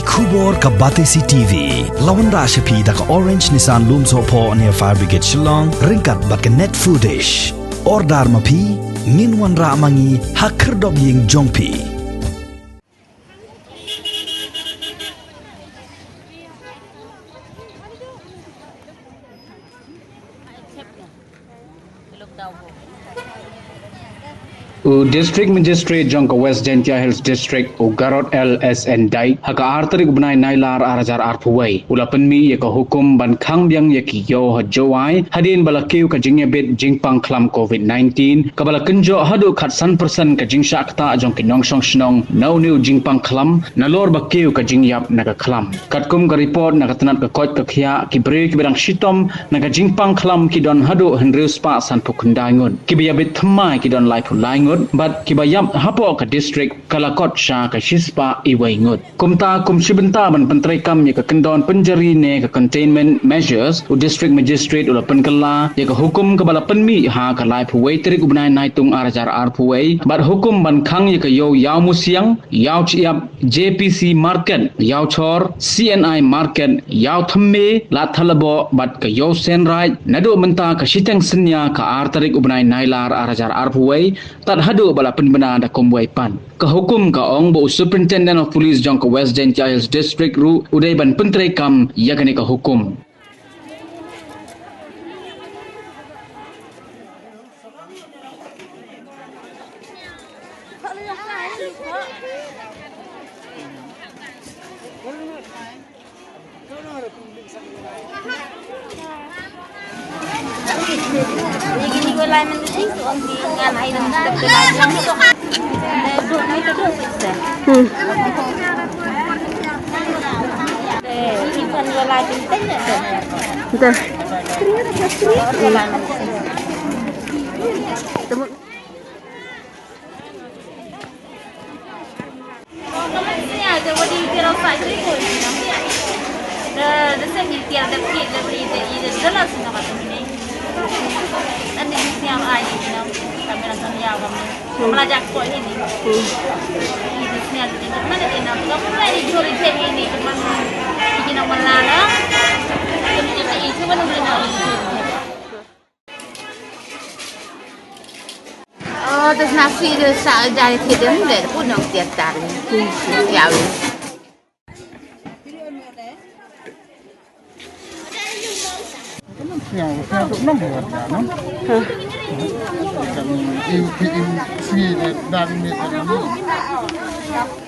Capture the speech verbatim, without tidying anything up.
Khubor ka Batesi T V. La wanrah sha phi da ka Orange Nissan Lumsohphoh near Fire Brigade Shillong, ryngkat bad ka Net Foodish. Order ma phi, ngin wanrah ma ngi ha khyrdop ïing jong phi. U District Magistrate jong ka West Jaintia Hills District, u Garod L S N Dyke, ha ka ar tarik u bnai Nailar ar hajar arphew wei, u la pynmih ïa ka hukum ban khang biang ïa ki ïew ha Jowai, hadien ba la kiew ka jingïabit jingpang khlam covid nineteen, kaba la kynjoh haduh khatsan persen ka jingshah ktah jong ki nongshong shnong na une u jingpang khlam, nalor ba kiew ka jingïap na ka khlam. Katkum ka report na ka tnat ka koit ka khiah, ki briew kiba dang shitom na ka jingpang khlam ki don haduh hynriew spah sanphew khyndai ngut. Kiba ïabit thymmai ki don laiphew lai ngut, bad kiba ïap hapoh ka district ka la kot sha ka shispah iwei ngut. Kumta, kum shi bynta ban pyntreikam ïa ka kyndon pynjari ne ka containment measures, u District Magistrate u la pynkylla ïa ka hukum kaba la pynmih ha ka laiphew wei tarik u bnai Naitung ar hajar arphew wei, bad hukum ban khang ïa ka ïew Ïawmusiang, Ïawshyiap, J P C Market, Ïawshor, C N I Market, Ïawthymme, Ladthadlaboh, bad ka ïew Seinraij, naduh mynta ka shiteng synñia ka ar tarik u bnai Nailar ar hajar arphew wei, tad haduh ba la pynbna da kumwei pat. Ka hukum ka ong ba u Superintendent of Police jong ka West Jaintia Hills District ruh u dei ban pyntreikam ïa kane ka hukum. Oh, das nasi de sa jai tidem de punong tiap tari. Tiap. Hah.